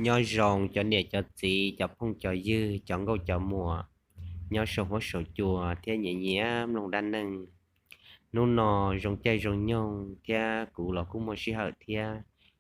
Nyob zoo cov niam cov txiv, cov phooj cov ywg, cov nkauj cov muam, nyob saum huab saum cua thiab nyiam nyiam mloog dab neeg. Hnub no zoo caij zoo nyoog thiab kuv los kuj muaj sij hawm thiab,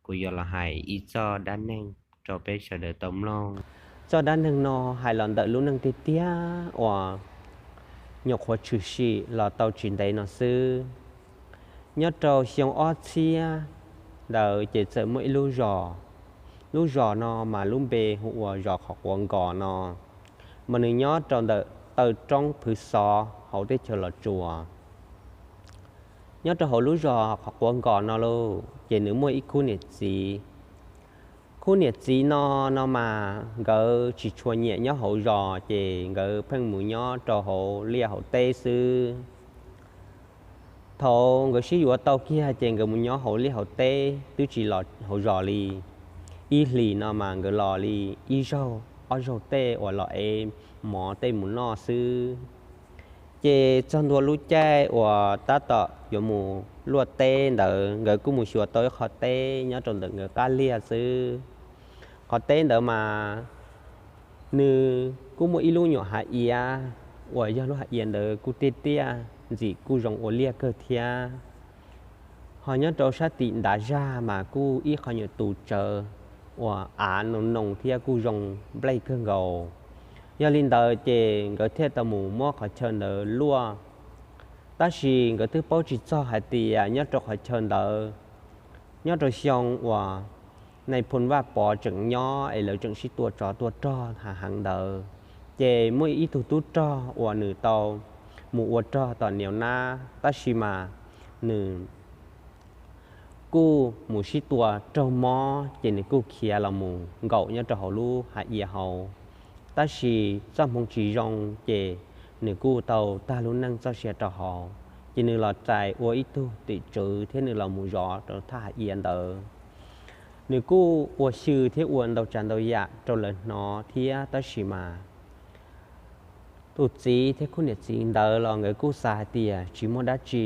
kuv yuav los hais ib txoj dab neeg rau peb sawv daws tau mloog. Txoj dab neeg no hais los ntawm lub neej tiag tiag uas nyuam qhuav tshwm sim los tau tsis ntev no xwb. Nyob rau xyoo ob txhiab ntawd ces txawm muaj ib lub zos. Lub zos no mas lub npe hu ua zos Qhov Quav Nkos no, mas nws nyob rau ntawm taw roob Phwv Xov hauv teb chaws Los Tsuas. Nyob rau hauv lub zos Qhov Quav Nkos no lauj, ces nws muaj ib khub niam txiv. Khub niam txiv no, no mas nkawd tsis tshua nyiam nyob hauv zos, ces nkawd pheej mus nyob rau hauv liaj hauv teb xwb. Thaum nkawd sib yuav tau kiag ces nkawd mus nyob hauv liaj hauv teb twb tsis los hauv zos li. Ib hlis no mas nkawd los li ib zaug ob zaug tej uas los ev mov tej mus noj xwb. Ces txog ntua lub caij uas tab tom yuav mus luaj teb ntawd, nkawd kuj mus xyuas tau ib qho teb nyob rau ntawm nkawd qab liaj xwb. Qhov teb ntawd mas nws kuj muaj ib lub nyuam hav iav uas yog lub hav iav ntawd kuj tiaj tiaj, ntxim kuj zoo ua liaj kawg thiab. Ho nyob rau sab tim ntav zaj mas kuj ib qho nyuam tus tsawv uas av noo noo thiab kuj zoo nplej kawg nkaus. Yog li ntawd ces nkawd thiaj tau mus muab qhov chaw ntawd luaj. Tab sis nkawd twb paub tsis txog hais tias nyob rau qhov chaw ntawd, nyob rau xyoo uas Nais Phoo Vaj Pov tseem nyob es lawv tseem sib tua tsov tua rog heev heev ntawd, ces muaj ib tug tub rog uas nws tau mus ua rog tom niam nab, tab sis mas nws kuj mus sib tua raug mob, ces nws kuj khiav los mus nkaum nyob rau hauv lub hav iav hauv. Tab sis txoj hmoo tsis zoo, ces nws kuj tau tag lub neej txoj sia rau hauv. Ces nws los rais ua ib tug tim tswv thiab nws los mus zov rau thaj hav iav ntawd. Nws kuj ua xyw thiab ua ntau tsav ntau yam rau lawv hnov thiab, tab sis mas tus txiv thiab khub niam txiv ntawd los nkawd kuj xav hais tias tsis muaj dab tsi,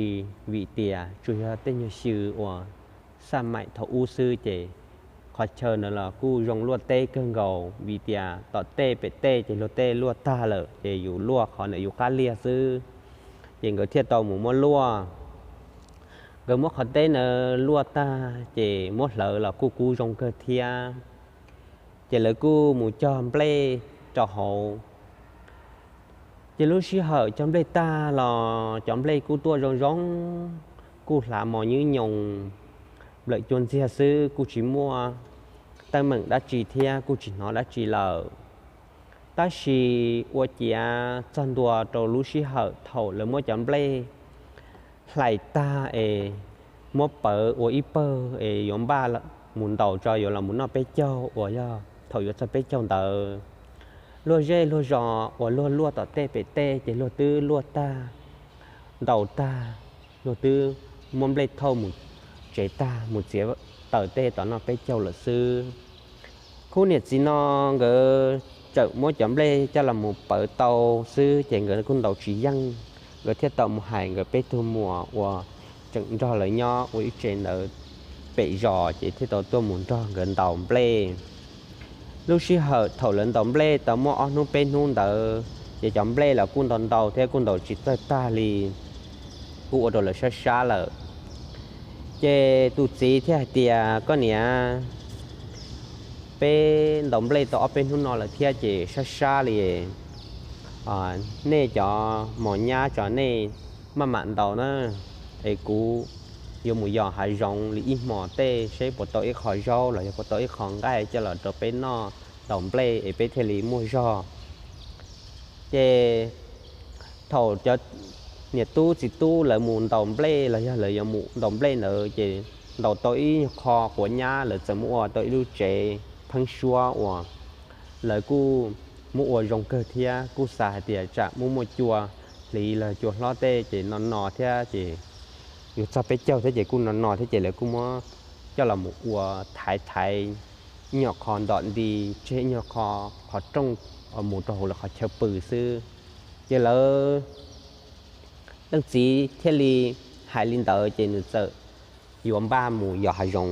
vim tias tsuas yog tej nyuag xyw uas xaj maim thaum ub xwb, ces qhov chaw ntawd los kuj zoo luaj teb kawg nkaus, vim tias tom tej pem tej ces luag tej luaj tag lawm, ces yus luaj qhov ntawm yus qab liaj xwb. Ces nkawd thiaj tau mus muab luaj. Nkawd muab qhov teb ntawd luaj tag ces muab hlawv los kuj kub zoo kawg thiab. Ces lawv kuj mus cog nplej rau hauv. Ces lub sij hawm cog nplej tag los cov nplej kuj tuaj zoo zoo, kuj hlav mos nyuj nyoos, nplawm cua ntxiag xwb, kuj tsis muaj teeb meem dab tsi thiab kuj tsis hnov dab tsi lawm. Tab sis ua ciav txog ntua rau lub sij hawm thaum lawv muab cov nplej hlais tag es muab pawv ua ib pawg es yuav npaj mus ntaus tso yuav los mus noj peb caug uas yog thaum yuav txog peb caug ntawd, luag zej luag zos uas luag luaj tom tej pem tej ces luag twb luaj tag, ntaus tag, luag twb muab nplej thauj mus tsev tag, mus txiav taws tej tom noj peb caug lawm xwb. Khub niam txiv no nkawd tseem muab cov nplej coj los mus pawv tau xwb, ces nkawd kuj ntaus tsis yeej. Nkawd thiaj tau mus hais nkawd peb tug muam uas tseem nrog lawv nyob ua ib tsev ntawd pem zos, ces thiaj tau tuaj mus nrog nkawd ntaus nplej. Lub sij hawm thaum lawv ntaus nplej tau muaj ob hnub peb hnub ntawd, ces cov nplej los kuj ntau ntau thiab kuj ntaus tsis txawj tag li, kuj ua rau lawv sab sab lawm. Ces tus txiv thiaj hais tias, Koj niam, peb ntaus nplej tau ob peb hnub no lawm thiab ces sab sab li. Nej cov mos nyab tso nej maj mam ntaus na, es kuv yuav mus yos hav zoov li ib hmos tej seb puas tau ib qho zaub los yog puas tau ib qho nqaij coj los rau peb noj ntaus nplej es peb thiaj li muaj zog. Ces thaum cov niam tub txiv tub lawv mus ntaus nplej los yog lawv yuav mus ntaus nplej ntawd ces ntaus tau ib nyuag qho quav nyab, lawv txawm muab ua tau ib lub tsev pheeb suab uas lawv kuj muab ua zoo kawg thiab kuj xav hais tias tsam muaj muaj cua hliv los cua hlob tej ces no no thiab ces yuav txog peb caug thiab ces kuj no no thiab ces lawv kuj muab coj los mus ua thaiv thaiv ib nyuag qho ntom nti tseg ib nyuag qho qhov rooj mus rau hauv lawv qhov chaw pw xwb. Ces lawv leej txiv thiaj li hais li ntawd ces nws txawm yuav npaj mus yos hav zoov.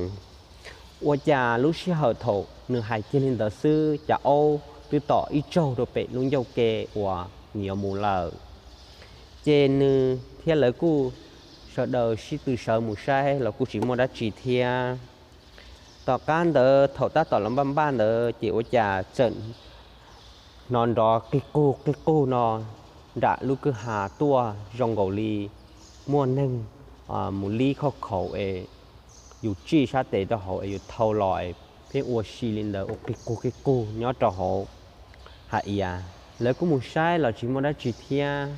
Ua cas lub sij hawm thaum nws hais kiag li ntawd xwb, cas aub twb tom ib tsaug rau pem lub ncauj ke uas nws yuav mus lawm. Ces nws thiab lawv kuj sawv daws sib tw sawv mus saib los kuj tsis muaj dab tsi thiab. Tom qab ntawd thaum tab tom los npaj npaj ntawd ces ua cas txawm hnov nrov qig qug qig qug no nram lub kwj ha tuaj zoo nkaus li muaj neeg mus lib khauj khaum es yus tsij sab tes rau hauv es yus thau los es pheej ua si li ntawd ua qig qug qig qug nyob rau hauv ha iav. Lawv kuj mus saib los tsis muaj dab tsi thiab.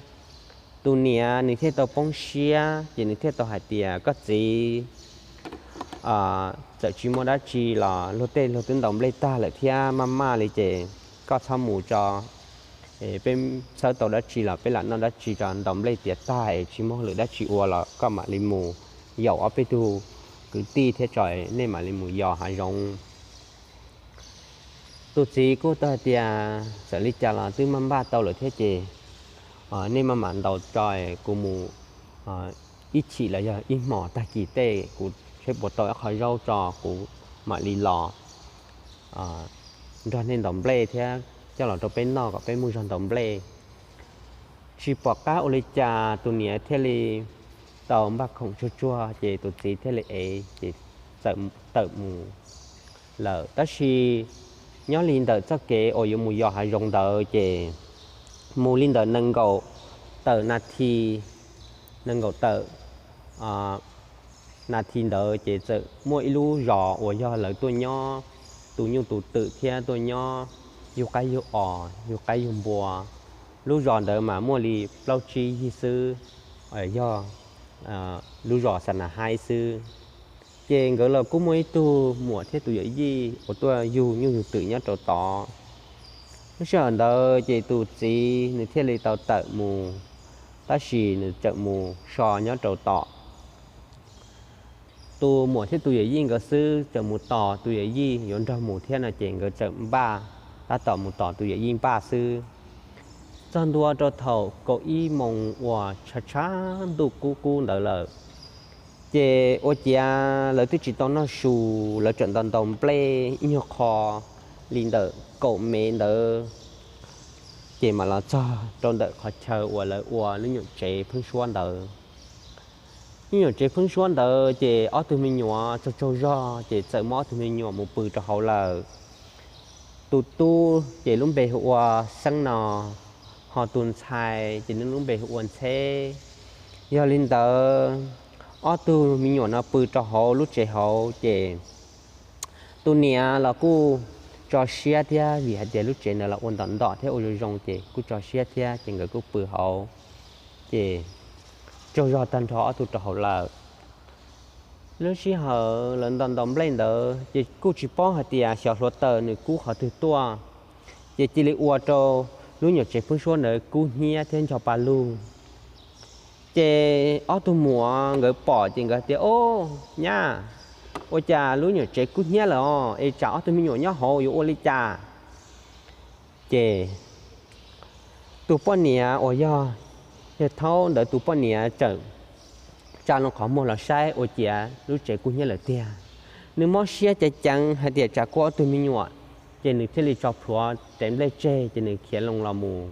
Tus niam nws thiaj tau poob siab ces nws thiaj tau hais tias, koj txiv, txawm tsis muaj dab tsi los luag tej luag twb ntaus nplej tag lawm thiab maj maj li ces koj txhob mus tso. Peb txhawb tau dab tsi los peb lam noj dab tsi tso, ntaus nplej tiav tag es tsis muaj lwm dab tsi ua los koj mam li mus yaum ob peb tug kwv tij thiab tso, nej mam li mus yos hav zoov. Tus txiv kuj tau hais tias, txawm li cas los twb maj npaj tau lawm thiab ces nej maj mam ntaus tso, kuv mus ib chim los yog ib hmos tag kis tej kuv saib puas tau ib qho zaub tso kuv mam li los nrog nej ntaus nplej thiab coj los rau peb noj kom peb muaj zog ntaus nplej. Tsis pom qab ua li cas tus niam thiaj li tau npaj khoom tsuag tsuag ces tus txiv thiaj li ev ces tawm mus lawm. Tab sis nyob li ntawm txoj kev uas yuav mus yos hav zoov ntawd ces mus li ntawm nees nkaum tawm nas thi, nees nkaum tawm nas thi ntawd ces txawm muaj ib lub zos uas yog lawv tuaj nyob tu nyuj tu twm thiab tuaj nyob yug qaib yug os yug qaib yug npua. Lub zos ntawd mas muaj li plaub tsib yig xwb, yog lub zos Xa Nas Haib xwb. Ces nkawd los kuj muaj ib tug muam thiab tus yawm yij uas tuaj yug nyuj yug twm nyob rau tod. Lub sij hawm ntawd ces tus txiv nws thiaj li tau tawm mus, tab sis nws txawm mus so nyob rau tom tus muam thiab tus yawm yij nkawd xwb, txawm mus tos tus yawm yij yuav nrog mus thiab no ces nkawd txawm npaj tab tom mus tos tus yawm yij npaj xwb. Txog ntua rau thaum kaum ib moos uas tshav tshav ntuj kub kub ntawd lawm, ces ua ciav lawv twb tsis tau noj su, lawv tseem ntaus ntaus nplej ib nyuag qho li ntawm kaum mev ntawd, ces mam los txog rau ntawm qhov chaw uas lawv ua lub nyuam tsev pheeb suab ntawd. Lub nyuam tsev pheeb suab ntawd ces ob tug me nyuam tsaug tsaug zog ces txawm muab ob tug me nyuam mus pw rau hauv lawm. Tus tub ces lub npe hu ua Xeeb no, ho tus ntxhais ces nws lub npe hu ua Ntxheb. Yog li ntawd, ob tug me nyuam no pw rau hauv lub tsev hauv ces tus niam los kuj tso siab thiab, vim hais tias lub tsev ntawd los ua ntom ntom thiab ua zoo zoo ces kuj tso siab thiab ces nkawd kuj pw hauv, ces tsaug zog tag nrho ob tug rau hauv lawm. Lub sij hawm lawv ntaus ntaus nplej ntawd ces kuj tsis paub hais tias xyov hluav taws nws kub qhov twg tuaj, ces cia li ua rau lub nyuam tsev pheeb suab ntawd kub hnyiab thiab ncho pa lug. Ces ob tug muam nkawd pom ces nkawd tias, Au, nyab, ua cas lub nyuam tsev kub hnyiab lawm os, es tsam ob tug me nyuam nyob hauv yuav ua li cas? Ces tus poj niam uas yog yawg Thaub ntawd tus poj niam txawm tsa loo qhov muag los saib ua ciav lub tsev kub hnyiab lawm tiag. Nws mob siab ceev ceev hais tias tsam kub ob tug me nyuam, ces nws thiaj li tso plhuav tev nplej tseg ces nws khiav loo los mus.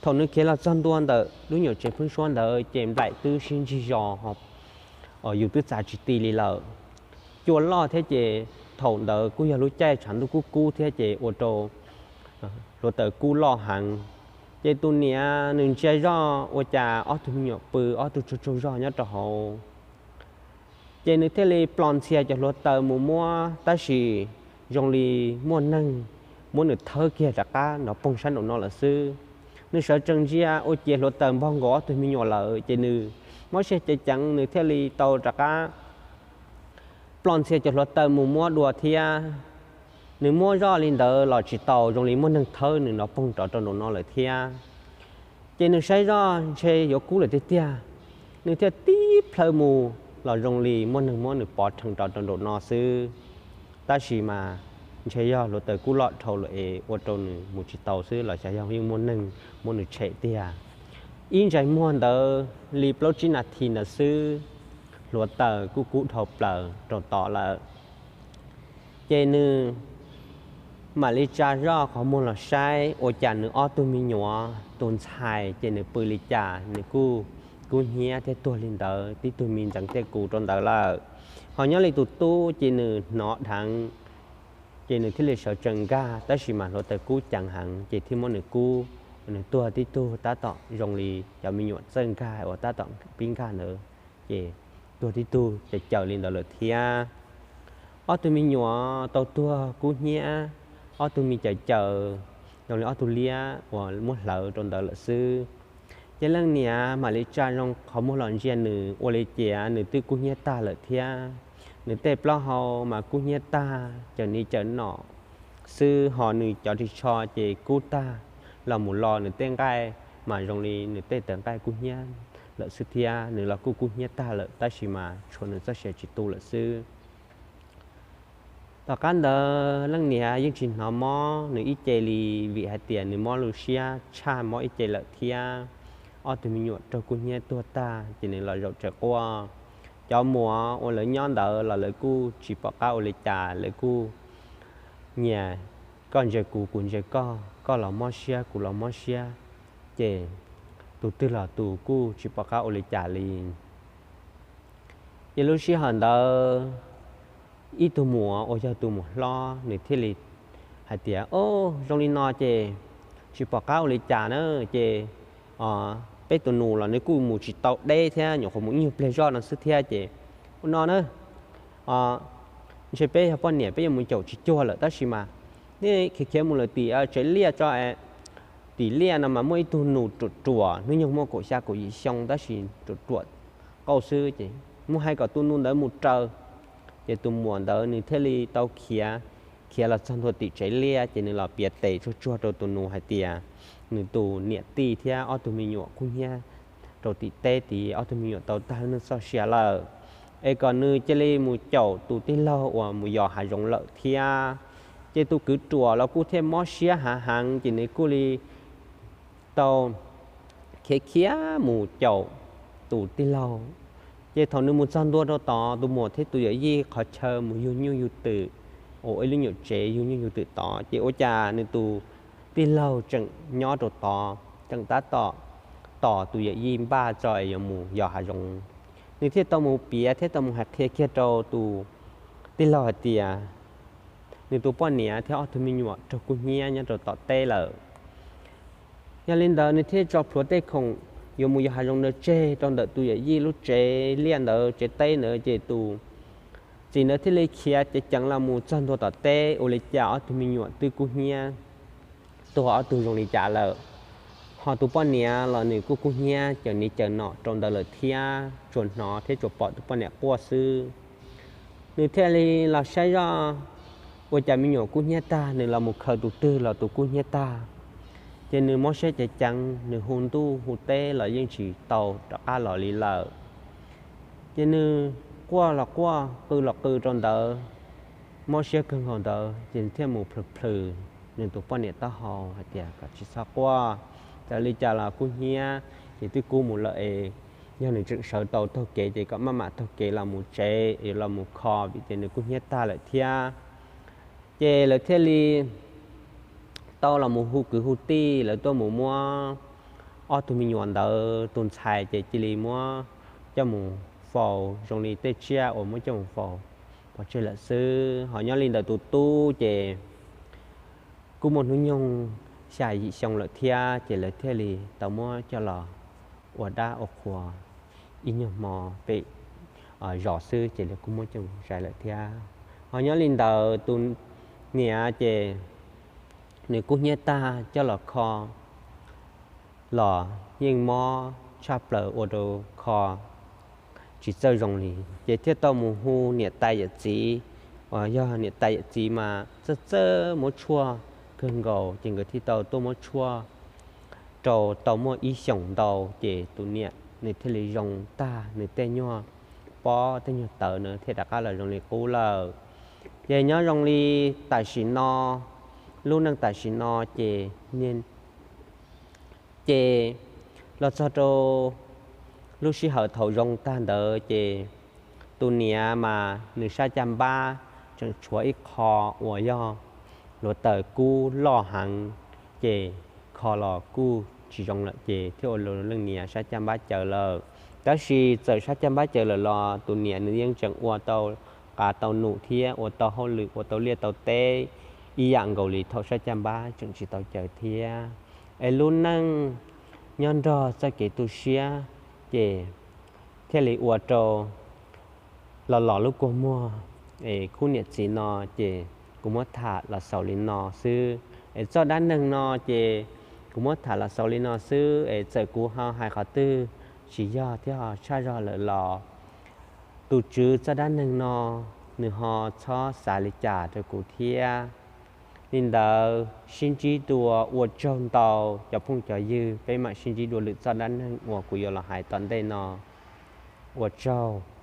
Thaum nws khiav los txog ntua ntawm lub nyuam tsev pheeb suab ntawd ces nplaim twb sib ntsig zos, yus twb txav tsis ti li lawm. Cua loj thiab ces thaum ntawd kuj yog lub caij tshav ntuj kub kub thiab ces ua rau hluav taws kub loj heev. Ces tus niam nws ntsia zoj ua cas ob tug me nyuam pw ob tug tsaug tsaug zog nyob rau hauv. Ces nws thiaj li plhom ntxhias cov hluav taws mus muab, tab sis zoo li muaj neeg muab nws thawb kiag rov qab nrov poog sab nraum no lawm xwb. Nws sawv tsees ntsia ua ciav hluav taws npog nkaus ob tug me nyuam lawm, ces nws mob siab ceev ceev, nws thiaj li tau rov qab plhom ntxhias cov hluav taws mus muab dua thiab. Nws muab zoj li ntawd los tsis tau, zoo li muaj neeg thawb nws nrov poog rov rau nraum no lawm thiab. Ces nws saib zoj ntshe yuav kub lawm tiag tiag, nws thiaj tib plhaw mus los zoo li muaj neeg muab nws pov rhees rov rau nraum no xwb. Tab sis mas ntshe yog hluav taws kub loj dhau lawm es ua rau nws mus tsis tau xwb los xyov yog yeej muaj neeg muab nws tshem tiag. Ib ntsais muag ntawd li plaub tsib nas this ntawd xwb, hluav taws kuj kub dhau plaws rau tod lawm. Ces nws mam li tsa zoj qhov muag los saib ua cas nws ob tug me nyuam tus ntxhais ces nws pw li cas nws kuj kub hnyiab thiab tuag li ntawd, tib tug me ntxeev tej kus rau ntawd lawm. Ho nyob li tus tub ces nws hnov dheev, ces nws thiaj li sawv tsees nkag, tab sis mas hluav taws kub ceev heev ces thiaj muab nws kub, nws tuag tib tug tab tom zoo li cov me nyuam txawj nkag uas tab tom pib nkag ntawd, ces tuag tib tug ces caws li ntawd lawm thiab. Ob tug me nyuam tau tuag kub hnyiab, ob tug me caws caws zoo li ob tug liab uas muab hlawv rau ntawd lawm xwb. Ces leej niam mam li tsa zoo qhov muag los ntsia nws ua li cas nws twb kub hnyiab tag lawm thiab. Nws tej plaub hau mas kub hnyiab tag, cawm ni cawm nom xwb, ho nws cov ris tsho ces kub tag, los mus lo nws tej nqaij mas zoo li nws tej tawv nqaij kub hnyiab lawm xwb thiab. Nws los kuj kub hnyiab tag lawm tab sis mas tshuav nws txoj sia tsis tu lawm xwb. Tom qab ntawd leej niam yeej tsis hnov mob nws ib ce li, vim hais tias nws mob lub siab tshaj mob ib ce lawm thiab. Ob tug me nyuam raug kub hnyiab tuag tag ces nws los zaum tsev quaj. Cov muam uas lawv nyob ntawd los lawv kuj tsis pom qab ua li cas, lawv kuj nyias koj ntsia kuv, kuv ntsia koj, koj los mob siab, kuv los mob siab, ces tus twg los tus kuj tsis pom qab ua li cas li. Ces lub sij hawm ntawd ib tug muam uas yog tus muam hlob nws thiaj li hais tias, Au, zoo li no ces tsis pom qab ua li cas na, ces peb tus nus los nws kuj mus tsis tau deb thiab, nyuam qhuav mus ib nyuag pliag zoj no xwb thiab, ces ua no na, ntshe peb yog poj niam peb yuav mus caum tsis cuag lawm, tab sis mas nej khiav khiav mus lawm tim tsev liaj tso. Tim liaj no mas muaj ib tug nus ruam ruam, hnub nyoog muaj kaum xya kaum yim xyoo tab sis ruam ruam qauj xwb, ces muab hais kom tus nus ntawd mus raws. Ces tus muam ntawd nws thiaj li tau khiav, khiav los txog ntua tim tsev liaj ces nws los piav tes tsuag tsuag rau tus nus hais tias nws tus niam tij thiab ob tug me nyuam kub hnyiab rau tim teb tid, ob tug me nyuam tau tag lub neej txoj sia lawm, es kom nws cia li mus caum tus tij laug uas mus yos hav zoov lawm thiab. Ces tus kwv ruam los kuj thiaj mob siab hav heev ces nws kuj li tau khiav khiav mus caum tus tij laug. Ces thaum nws mus txog ntua rau tod, tus muam thiab tus yawm yij qhov chaw mus yug nyuj yug twm, ua ib lub nyuam tsev yug nyuj yug twm tod, ces ua cas nws tus tij laug tseem nyob rau tod, tseem tab tom tos tus yawm yij npaj tso es yuav mus yos hav zoov. Nws thiaj tau mus piav thiab tau mus hais qhia kiag rau tus tij laug hais tias nws tus poj niam thiab ob tug me nyuam raug kub hnyiab nyob rau tom teb lawm. Yog li ntawd nws thiaj tso plhuav tej khoom yuav mus yos hav zoov ntawd tseg rau ntawm tus yawm yij lub tsev liaj ntawd, tsev teb ntawd, ces tus txiv ntawd thiaj li khiav ceev ceev los mus txog ntua tom teb, ua li cas ob tug me nyuam twb kub hnyiab tuag ob tug zoo li cas lawm. Ho tus poj niam los nws kuj kub hnyiab cawm ni cawm nom rau ntawd lawm thiab, tsuas hnov thiab tsuas pom tus poj niam quaj xwb. Nws thiaj li los saib zoj, ua cas me nyuam kub hnyiab tag, nws los mus khaws tus twg los tus kub hnyiab tag. Ces nws mob siab ceev ceev, nws hu ntuj hu teb los yeej tsis tau rov qab los li lawm. Ces nws quaj los quaj, qw los qw rau ntawd, mob siab kawg nkaus ntawd ces nws thiaj mus plhws plhws nws tus poj niam taub hau hais tias kom tsis txhob quaj, txawm li cas los kub hnyiab ces twb kub mus lawm es, yog nws tseem sawv tau taug kev ces kom maj mam taug kev los mus tsev, los mus kho, vim tias nws kub hnyiab tag lawm thiab. Ces lawv thiaj li tau los mus hu kwv hu tij, lawv tuaj mus muab ob tug me nyuam ntawd, tus ntxhais ces cia li muab coj mus faus zoo li tej tsiaj uas muab coj mus faus pov tseg lawm xwb. Ho nyob li ntawm tus tub ces kuj muaj hnub nyoog xya yim xyoo lawm thiab, ces lawv thiaj li tau muab coj los ua dab ua qhua ib nyuag hmo pem zos xwb ces lawv kuj muab coj mus zais lawm thiab. Ho nyob li ntawd tus niam ces nws kub hnyiab tag coj los kho los yeej mob tshaj plaws ua rau kho tsis txawj zoo li, ces thiaj tau mus hu niam tais yawm txiv, uas yog niam tais yawm txiv mas txawj txawj muab tshuaj kawg nkaus, ces nkawd thiaj tau tuaj muab tshuaj rau tau muaj ib xyoos ntau, ces tus niam nws thiaj li zoo tag, nws tej nyuag pob tej nyuag tawv na thiaj rov qab los zoo li qub lawm. Ces nyob zoo li tam sim no, lub neej tam sim no ces ces los txog rau lub sij hawm thaum zoo tag ntawd ces tus niam mas nws sab caj npab tseem tshuav ib qho uas yog hluav taws kub loj heev, ces kho los kuj tsis zoo lawm ces thiaj ua rau leej niam sab caj npab cawv lawm. Tab sis txawm sab caj npab cawv lawm los tus niam nws yeej tseem ua tau qav tau num thiab ua tau hauj lwm ua tau liaj tau teb ib yam nkaus li thaum sab caj npab tseem tsis tau cawv thiab. Es lub neej nyob nrog txoj kev tu siab, ces thiaj li ua rau los los lub kua muag es khub niam txiv no, ces kuv muab tham los xaus li no xwb. Es txoj dab neeg no ces kuv muab tham los xaus li no xwb, es txawm kuv ho hais qhov twg tsis yog thiab ho tshaj zog lawm los tus tswv txoj dab neeg no nws ho txhob xav li cas rau kuv thiab. Li ntawd sib ntsib dua, ua tsaug ntau cov phooj cov ywg, peb mam sib ntsib dua lwm txoj dab neeg uas kuv yuav los hais tom ntej no. Ua tsaug.